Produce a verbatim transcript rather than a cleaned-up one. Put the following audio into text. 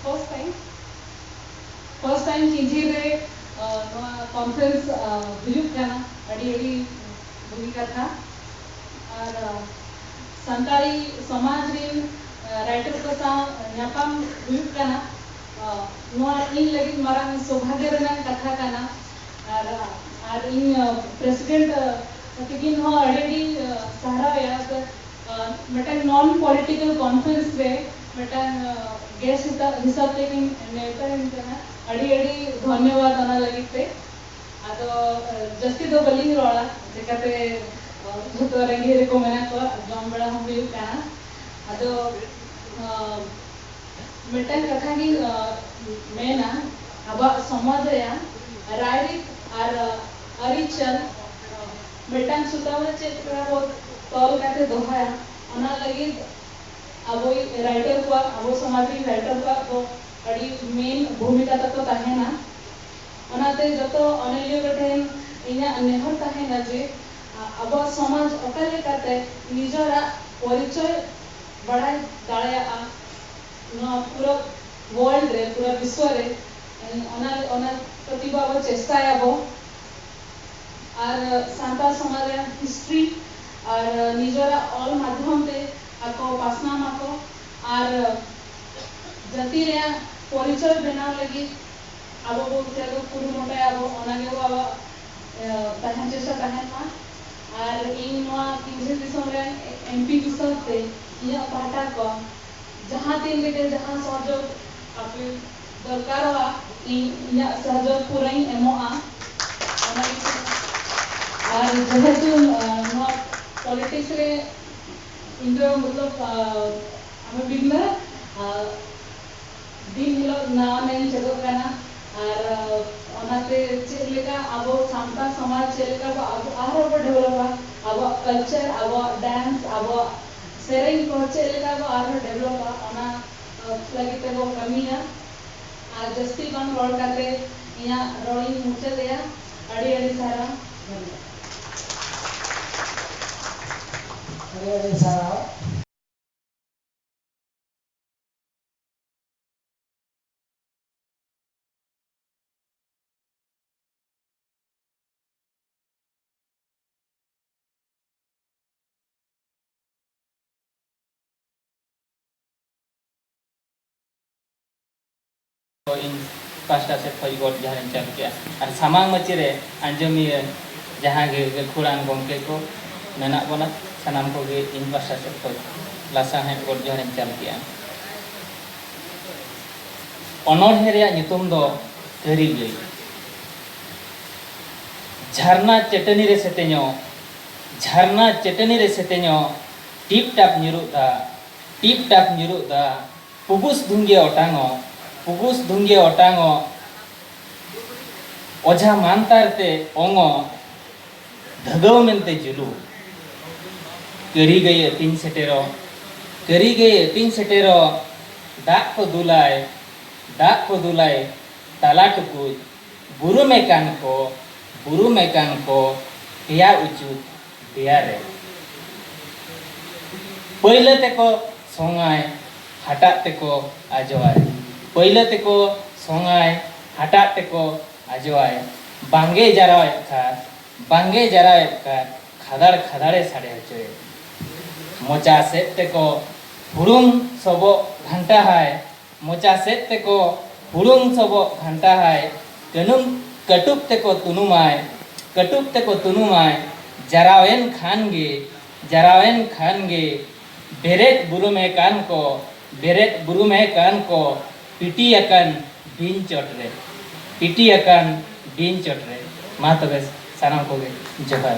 first time, first time ᱠᱤᱧᱡᱷᱤᱨ ᱨᱮ ᱱᱚᱣᱟ conference ᱦᱩᱭᱩᱜ ᱠᱟᱱᱟ᱾ ᱟᱹᱰᱤ ᱟᱹᱰᱤ ᱵᱷᱟᱹᱜᱤ ᱠᱟᱛᱷᱟ᱾ ᱟᱨ ᱥᱟᱱᱛᱟᱲᱤ ᱥᱚᱢᱟᱡᱽ ᱨᱤᱱ writer ᱠᱚ ᱥᱟᱶ ᱧᱟᱯᱟᱢ ᱦᱩᱭᱩᱜ ᱠᱟᱱᱟ᱾ ᱱᱚᱣᱟ ᱤᱧ ᱞᱟᱹᱜᱤᱫ ᱢᱟᱨᱟᱝ ᱥᱳᱵᱷᱟᱜᱭᱚ ᱨᱮᱱᱟᱜ ᱠᱟᱛᱷᱟ ᱠᱟᱱᱟ᱾ ᱟᱨ ᱟᱨ ᱤᱧ president ᱛᱟᱹᱠᱤᱱ ᱦᱚᱸ ᱟᱹᱰᱤ ᱟᱹᱰᱤ ᱥᱟᱨᱦᱟᱣᱮᱭᱟ᱾ ᱢᱤᱫᱴᱟᱝ non political conference ᱨᱮ ᱢᱤᱫᱴᱟᱝ guest ᱦᱤᱥᱟᱹᱵ ᱛᱮᱠᱤᱱ ᱱᱮᱣᱛᱟᱧ ᱠᱟᱱᱟ᱾ ᱟᱹᱰᱤ ᱟᱹᱰᱤ ᱫᱷᱚᱱᱭᱚᱵᱟᱫ ᱚᱱᱟ ᱞᱟᱹᱜᱤᱫ ᱛᱮ᱾ ᱟᱫᱚ ᱡᱟᱹᱥᱛᱤ ᱫᱚ ᱵᱟᱹᱞᱤᱧ ᱨᱚᱲᱟ, ᱪᱮᱠᱟᱛᱮ ᱡᱷᱚᱛᱚ ᱨᱮᱸᱜᱮᱡ ᱨᱮᱠᱚ ᱢᱮᱱᱟᱜ ᱠᱚᱣᱟ, ᱡᱚᱢ ᱵᱟᱲᱟ ᱦᱚᱸ ᱦᱩᱭᱩᱜ ᱠᱟᱱᱟ᱾ ᱟᱫᱚ ᱢᱤᱫᱴᱟᱝ ᱠᱟᱛᱷᱟ ᱜᱤᱧ ᱢᱮᱱᱟ, ᱟᱵᱚᱣᱟᱜ ᱥᱚᱢᱟᱡᱽ ᱨᱮᱭᱟᱜ ᱨᱟᱭᱨᱤᱛ ᱟᱨ ᱟᱹᱨᱤᱪᱟᱹᱞ ᱢᱤᱫᱴᱟᱝ ᱥᱩᱛᱟᱹᱢ ᱨᱮ ᱪᱮᱫ ᱞᱮᱠᱟ ᱵᱚ ᱛᱚᱞ ᱠᱟᱛᱮ ᱫᱚᱦᱚᱭᱟ, ᱚᱱᱟ ᱞᱟᱹᱜᱤᱫ ᱟᱵᱚ writer ᱠᱚᱣᱟᱜ, ᱟᱵᱚ ᱥᱚᱢᱟᱡᱽ ᱨᱮᱱ writer ᱠᱚᱣᱟᱜ ᱫᱚ ᱟᱹᱰᱤ main ᱵᱷᱩᱢᱤᱠᱟ ᱛᱟᱠᱚ ᱛᱟᱦᱮᱱᱟ᱾ ᱚᱱᱟᱛᱮ ᱡᱚᱛᱚ ᱚᱱᱚᱞᱤᱭᱟᱹ ᱠᱚᱴᱷᱮᱱ ᱤᱧᱟᱹᱜ ᱱᱮᱦᱚᱨ ᱛᱟᱦᱮᱱᱟ ᱡᱮ ᱟᱵᱚᱣᱟᱜ ᱥᱚᱢᱟᱡᱽ ᱚᱠᱟ ᱞᱮᱠᱟᱛᱮ ᱱᱤᱡᱮᱨᱟᱜ ᱯᱚᱨᱤᱪᱚᱭ ᱵᱟᱲᱟᱭ ᱫᱟᱲᱮᱭᱟᱜᱼᱟ, ᱱᱚᱣᱟ ᱯᱩᱨᱟᱹ world ᱨᱮ, ᱯᱩᱨᱟᱹ ᱵᱤᱥᱥᱚ ᱨᱮ ᱚᱱᱟ ᱚᱱᱟ ᱯᱨᱚᱛᱤ ᱟᱵᱚ ᱪᱮᱥᱴᱟᱭᱟᱵᱚ᱾ ᱟᱨ ᱥᱟᱱᱛᱟᱲ ᱥᱚᱢᱟᱡᱽ ᱨᱮᱭᱟᱜ history ᱟᱨ ᱱᱤᱡᱮᱨᱟᱜ ᱚᱞ ᱢᱟᱫᱽᱫᱷᱚᱢ ᱛᱮ ᱟᱠᱚ ᱯᱟᱥᱱᱟᱣ ᱢᱟᱠᱚ᱾ ᱟᱨ ᱡᱟᱹᱛᱤ ᱨᱮᱭᱟᱜ ᱯᱚᱨᱤᱪᱚᱭ ᱵᱮᱱᱟᱣ ᱞᱟᱹᱜᱤᱫ ᱟᱵᱚ ᱵᱚ ᱪᱮᱫ ᱵᱚ ᱠᱩᱨᱩᱢᱩᱴᱩᱭᱟᱵᱚ, ᱚᱱᱟ ᱜᱮ ᱟᱵᱚᱣᱟᱜ ᱛᱟᱦᱮᱱ ᱪᱮᱥᱴᱟ ᱛᱟᱦᱮᱱ ᱢᱟ᱾ ᱟᱨ ᱤᱧ ᱱᱚᱣᱟ ᱠᱤᱧᱡᱷᱤᱨ ᱫᱤᱥᱚᱢ ᱨᱮᱱ MP ᱦᱤᱥᱟᱹᱵ ᱛᱮ ᱤᱧᱟᱹᱜ ᱯᱟᱦᱴᱟ ᱠᱷᱚᱱ ᱡᱟᱦᱟᱸ ᱛᱤᱱ ᱨᱮᱜᱮ ᱡᱟᱦᱟᱸ ᱥᱚᱦᱚᱡᱳᱜᱽ ᱟᱯᱮ ᱫᱚᱨᱠᱟᱨᱚᱜᱼᱟ, ᱤᱧ ᱤᱧᱟᱹᱜ ᱥᱚᱦᱚᱡᱳᱜᱽ ᱯᱩᱨᱟᱹᱧ ᱮᱢᱚᱜᱼᱟ᱾ ᱚᱱᱟ ᱜᱮ᱾ ᱟᱨ ᱡᱮᱦᱮᱛᱩ ᱱᱚᱣᱟ politics ᱨᱮ ᱤᱧ ᱫᱚ ᱢᱚᱛᱞᱚᱵ ᱟᱢᱮ ᱵᱤᱜᱽᱱᱟᱨ ᱫᱤᱱ ᱦᱤᱞᱳᱜ ᱱᱟᱣᱟ ᱱᱟᱣᱟᱧ ᱪᱮᱫᱚᱜ ᱠᱟᱱᱟ᱾ ᱟᱨ ᱚᱱᱟᱛᱮ ᱪᱮᱫ ᱞᱮᱠᱟ ᱟᱵᱚ ᱥᱟᱱᱛᱟᱲ ᱥᱚᱢᱟᱡᱽ ᱪᱮᱫ ᱞᱮᱠᱟ ᱵᱚ ᱟᱵᱚ ᱟᱨᱦᱚᱸ ᱵᱚ ᱰᱮᱵᱷᱞᱚᱯᱟ, ᱟᱵᱚᱣᱟᱜ ᱠᱟᱞᱪᱟᱨ, ᱟᱵᱚᱣᱟᱜ ᱰᱮᱱᱥ, ᱟᱵᱚᱣᱟᱜ ᱥᱮᱨᱮᱧ ᱠᱚ ᱪᱮᱫ ᱞᱮᱠᱟ ᱵᱚ ᱟᱨᱦᱚᱸ ᱰᱮᱵᱷᱞᱚᱯᱟ, ᱚᱱᱟ ᱞᱟᱹᱜᱤᱫ ᱛᱮᱵᱚ ᱠᱟᱹᱢᱤᱭᱟ᱾ ᱟᱨ ᱡᱟᱹᱥᱛᱤ ᱵᱟᱝ ᱨᱚᱲ ᱠᱟᱛᱮ ᱤᱧᱟᱹᱜ ᱨᱚᱲᱤᱧ ᱢᱩᱪᱟᱹᱫᱮᱜᱼᱟ᱾ ᱟᱹᱰᱤ ᱟᱹᱰᱤ ᱥᱟᱨᱦᱟᱣ᱾ ᱟᱹᱰᱤ ᱟᱹᱰᱤ ᱥᱟᱨᱦᱟᱣ᱾ ᱤᱧ ᱯᱟᱥᱴᱟ ᱥᱮᱫ ᱠᱷᱚᱱ ᱜᱚᱰ ᱡᱚᱦᱟᱨᱤᱧ ᱪᱟᱞ ᱠᱮᱜᱼᱟ᱾ ᱟᱨ ᱥᱟᱢᱟᱝ ᱢᱟᱹᱪᱤ ᱨᱮ ᱟᱸᱡᱚᱢᱤᱭᱟᱹ ᱡᱟᱦᱟᱸ ᱜᱮ ᱜᱟᱹᱠᱷᱩᱲᱟᱱ ᱜᱚᱢᱠᱮ ᱠᱚ ᱢᱮᱱᱟᱜ ᱵᱚᱱᱟ, ᱥᱟᱱᱟᱢ ᱠᱚᱜᱮ ᱤᱧ ᱯᱟᱥᱴᱟ ᱥᱮᱫ ᱠᱷᱚᱱ ᱞᱟᱥᱟᱲᱦᱮᱫ ᱜᱚᱰ ᱡᱚᱦᱟᱨᱤᱧ ᱪᱟᱞ ᱠᱮᱜᱼᱟ᱾ ᱚᱱᱚᱬᱦᱮ ᱨᱮᱭᱟᱜ ᱧᱩᱛᱩᱢ ᱫᱚ ᱠᱟᱹᱨᱤ ᱜᱟᱹᱭ᱾ ᱡᱷᱟᱨᱱᱟ ᱪᱟᱹᱴᱟᱹᱱᱤ ᱨᱮ ᱥᱮᱛᱮᱧᱚᱜ, ᱡᱷᱟᱨᱱᱟ ᱪᱟᱹᱴᱟᱹᱱᱤ ᱨᱮ ᱥᱮᱛᱮᱧᱚᱜ, ᱴᱤᱯ ᱴᱟᱯ ᱧᱩᱨᱩᱜ ᱫᱟᱜ, ᱴᱤᱯ ᱴᱟᱯ ᱧᱩᱨᱩᱜ ᱫᱟᱜ, ᱯᱩᱜᱩᱥ ᱫᱷᱩᱝᱜᱤᱭᱟᱹ ᱚᱴᱟᱝᱚᱜ, ᱯᱩᱜᱩᱥ ᱫᱷᱩᱝᱜᱤᱭᱟᱹ ᱚᱴᱟᱝᱚᱜ, ᱚᱡᱷᱟ ᱢᱟᱱᱛᱟᱨ ᱛᱮ ᱚᱝᱚᱜ, ᱫᱷᱟᱹᱜᱟᱹᱣ ᱢᱮᱱᱛᱮ ᱡᱩᱞᱩᱜ᱾ ᱠᱟᱹᱨᱤ ᱜᱟᱹᱭ ᱟᱹᱛᱤᱧ ᱥᱮᱴᱮᱨᱚᱜ, ᱠᱟᱹᱨᱤ ᱜᱟᱹᱭ ᱟᱹᱛᱤᱧ ᱥᱮᱴᱮᱨᱚᱜ, ᱫᱟᱜ ᱠᱚ ᱫᱩᱞᱟᱭ, ᱫᱟᱜ ᱠᱚ ᱫᱩᱞᱟᱭ, ᱛᱟᱞᱟ ᱴᱩᱠᱩᱡ, ᱵᱩᱨᱩᱢᱮ ᱠᱟᱱ ᱠᱚ, ᱵᱩᱨᱩᱢᱮ ᱠᱟᱱ ᱠᱚ, ᱯᱮᱭᱟ ᱩᱪᱩᱫ ᱫᱮᱭᱟ ᱨᱮ᱾ ᱯᱟᱹᱭᱞᱟᱹ ᱛᱮᱠᱚ ᱥᱚᱝᱟᱭ, ᱦᱟᱴᱟᱜ ᱛᱮᱠᱚ ᱟᱡᱚᱣᱟᱭ᱾ ᱯᱟᱹᱭᱞᱟᱹ ᱛᱮᱠᱚ ᱥᱚᱝᱟᱭ, ᱦᱟᱴᱟᱜ ᱛᱮᱠᱚ ᱟᱡᱚᱣᱟᱭ᱾ ᱵᱟᱝᱜᱮ ᱡᱟᱨᱟᱣᱮᱫ ᱠᱷᱟᱱ, ᱵᱟᱝᱜᱮ ᱡᱟᱨᱟᱣᱮᱫ ᱠᱷᱟᱱ, ᱠᱷᱟᱫᱟᱲ ᱠᱷᱟᱫᱟᱲᱮ ᱥᱟᱰᱮ ᱦᱚᱪᱚᱭᱮᱫ᱾ ᱢᱚᱪᱟ ᱥᱮᱫ ᱛᱮᱠᱚ ᱦᱩᱲᱩᱝ ᱥᱚᱵᱚᱜ ᱜᱷᱟᱱᱴᱟᱦᱟᱭ, ᱢᱚᱪᱟ ᱥᱮᱫ ᱛᱮᱠᱚ ᱦᱩᱲᱩᱝ ᱥᱚᱵᱚᱜ ᱜᱷᱟᱱᱴᱟᱦᱟᱭ᱾ ᱠᱟᱹᱱᱩᱢ, ᱠᱟᱹᱴᱩᱵ ᱛᱮᱠᱚ ᱛᱩᱱᱩᱢᱟᱭ, ᱠᱟᱹᱴᱩᱵ ᱛᱮᱠᱚ ᱛᱩᱱᱩᱢᱟᱭ᱾ ᱡᱟᱨᱟᱣᱮᱱ ᱠᱷᱟᱱ ᱜᱮ, ᱡᱟᱨᱟᱣᱮᱱ ᱠᱷᱟᱱ ᱜᱮ, ᱵᱮᱨᱮᱫ ᱵᱩᱨᱩᱢᱮ ᱠᱟᱱ ᱠᱚ, ᱵᱮᱨᱮᱫ ᱵᱩᱨᱩᱢᱮ ᱠᱟᱱ ᱠᱚ, ᱯᱤᱴᱤ ᱟᱠᱟᱱ ᱵᱤᱧ ᱪᱚᱴ ᱨᱮ, ᱯᱤᱴᱤ ᱟᱠᱟᱱ ᱵᱤᱧ ᱪᱚᱴ ᱨᱮ᱾ ᱢᱟ ᱛᱚᱵᱮ ᱥᱟᱱᱟᱢ ᱠᱚᱜᱮ ᱡᱚᱦᱟᱨ᱾